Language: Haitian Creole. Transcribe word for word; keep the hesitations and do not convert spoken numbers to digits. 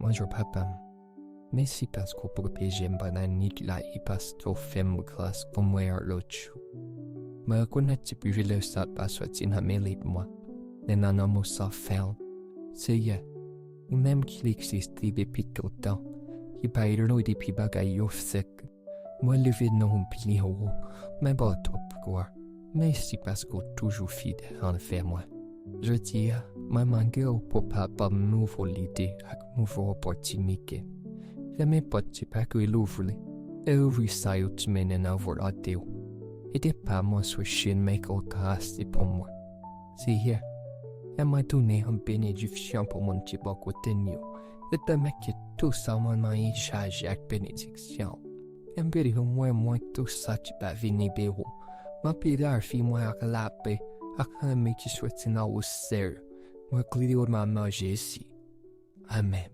Bonjou, Papa m. Mèsi paske w pwoteje m pandan nèt la e paske w fè m gras pou m wè yon lòt jou. Mwen rekonèt se privilèj sa pa soti nan merit mwen, men nan lanmou san fen w. Seyè, ou menm ki egziste depi tout tan, ki bay lò depi bagay yo sèk, mwen leve nan yon pye wo, mwen ba w tout glwa. Mèsi paske w toujou fidèl anvè mwen. Jodi a, mwen mande w pou pa ban m nouvo lide ak nouvo opòtinite. Fèmen pòt ti pa ke l ouvri, e ouvri sa yo ki mennen nan volonte w. Ede pa mwen sou chemen ke w trase pou mwen. Seyè, fè mwen tounen yon benediksyon pou moun ki bò kote m yo. E pèmèt ke tou sa mwen manyen chaje ak benediksyon. Fè m beni mwen mwen tou sa ki pa vini beni w. Ranpli lavi mwen ak lapè, ak renmen ki soti nan ou sèl. Mwen kriye w nan non Jezi. Amèn.